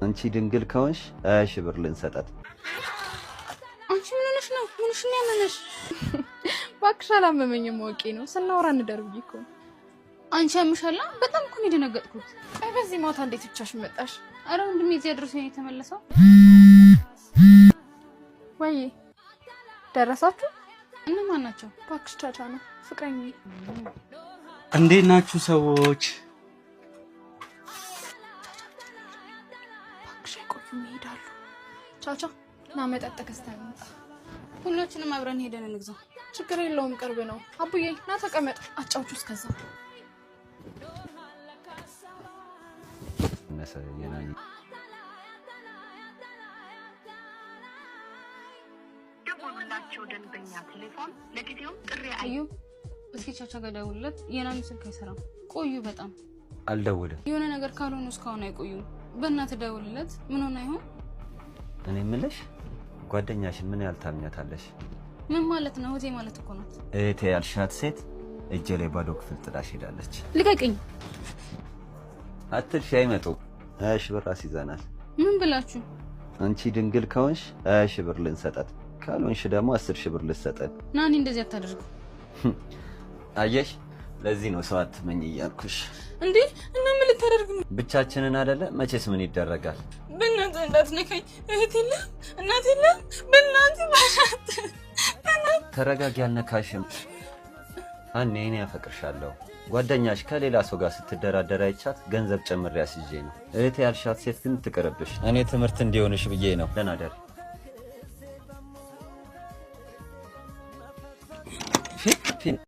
አንቺ ድንግል ከሆንሽ 20,000 ብር ልንሰጣት። አንቺ ምን ሆነሽ ነው? ምንሽ ነው ያመመሽ? እባክሽ አላመመኝም፣ አውቄ ነው። ስናወራ እንደር ብዬ እኮ ነው። አንቺ ያምሻላ? በጣም እኮ ነው የደነገጥኩት። አይ በዚህ ማታ እንዴት ብቻሽን መጣሽ? አረ ወንድሜ እዚህ አድርሶኝ ነው የተመለሰው። ወይ ደረሳችሁ? እነማን ናቸው? እባክሽ ቻቻ ነው ፍቅረኛዬ። እንዴት ናችሁ ሰዎች? እባክሽ አይቆዩም ይሄዳሉ። ቻቻ ና መጠጥ ገዝተን እንምጣ። ሁላችንም አብረን ሄደን እንግዛ። ችግር የለውም ቅርብ ነው። አቡዬ ና ተቀመጥ፣ አጫውቹ እስከዛ። እነሰ የናኒ እዩ እስኪ ቻቻ ጋር ደውልለት። የናኒ ስልክ አይሰራም። ቆዩ በጣም። አልደውልም። የሆነ ነገር ካልሆኑ እስካሁን አይቆዩም። በእናትህ ደውልለት። ምን ሆነ አይሆን? እኔ የምልሽ ጓደኛሽን ምን ያህል ታምኛታለሽ? ምን ማለት ነው? እህቴ ማለት እኮ ናት። እህቴ ያልሻት ሴት እጄ ላይ ባዶ ክፍል ጥላሽ ሄዳለች። ልቀቅኝ። አትልሽ አይመጡ። 20,000 ብር አስይዘናል። ምን ብላችሁ? አንቺ ድንግል ከሆንሽ 20,000 ብር ልንሰጣት፣ ካልሆንሽ ደግሞ 10,000 ብር ልንሰጠን። ናኒ እንደዚህ አታደርጉ። አየሽ፣ ለዚህ ነው ሰው አትመኝ እያልኩሽ። እንዴ እና ምን ልታደርግ ነው? ብቻችንን አይደለ? መቼስ ምን ይደረጋል። በእናትህ እንዳትነካኝ። እህት የለም እናት የለም። በእናትህ በእናትህ። ተረጋጊ፣ አልነካሽም። አኔ እኔ አፈቅርሻለሁ። ጓደኛሽ ከሌላ ሰው ጋር ስትደራደር አይቻት ገንዘብ ጨምሬ አስይዤ ነው። እህቴ ያልሻት ሴት ግን ትቅርብሽ። እኔ ትምህርት እንዲሆንሽ ብዬ ነው። ደህና ደሪ።